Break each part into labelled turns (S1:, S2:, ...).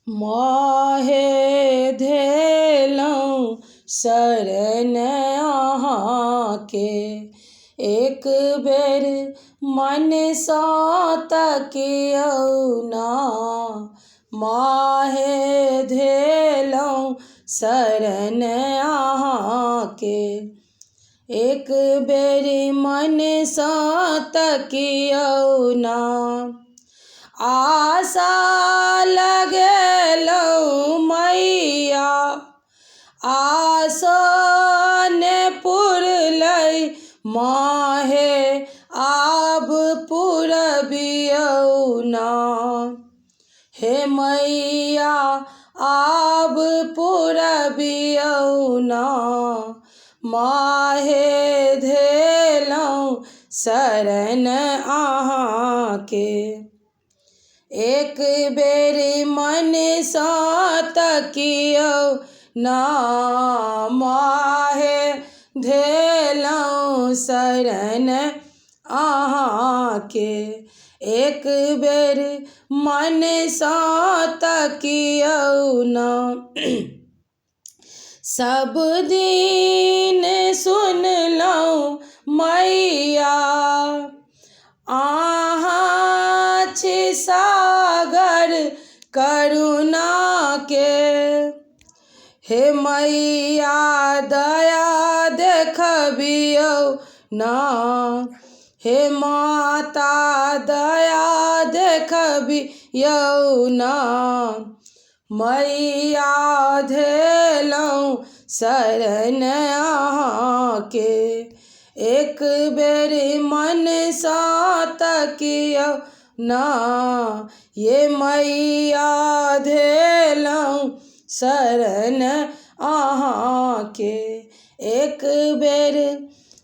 S1: माहे धेलहुँ शरण अहाँके, एक बेर मनसँ तकियौ ना। माहे धेलहुँ शरण अहाँके, एक बेर मनसँ तकियौ ना। आशा लगेलहुँ मैया, आशो ने पुरलै माहे आब पुरबियौ ना। हे मैया आब पुरबियौ ना। माहे धेलहुँ शरण अहाँके, एक बेर मनसँ तकियौ ना। माहे धेलहुँ शरण अहाँके, एक बेर मनसँ तकियौ ना। सब दिन सुनलहुँ मैया, अहाँ छी सागर करुणाके। हे मैया दया देखबियौ ना। हे माता दया देखबियौ ना। मैया धेलहुँ शरण अहाँके, एक बेर मनसँ तकियौ ना। ये मैया धेलहुँ शरण अहाँके, एक बेर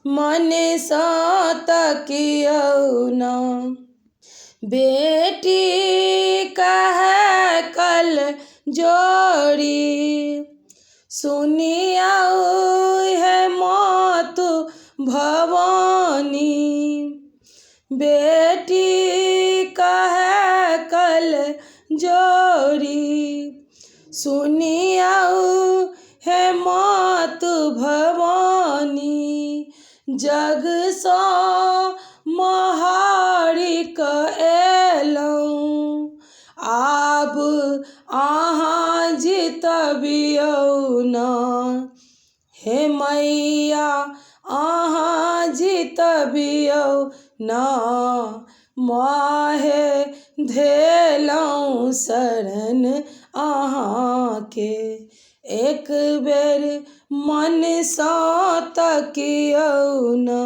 S1: मनसँ तकियौ ना। बेटी कहै कल जोड़ी, सुनियौ हे मातु भवानी। बेटी कहै कल जोड़ी, सुनियौ हे मातु भवानी। जगसँ महारि कऽ एलहुँ, आब अहाँ जितबियौ ना। हे मैया अहाँ जितबियौ ना। माहे धेलहुँ शरण अहाँके, एक बेर मनसँ तकियौ ना।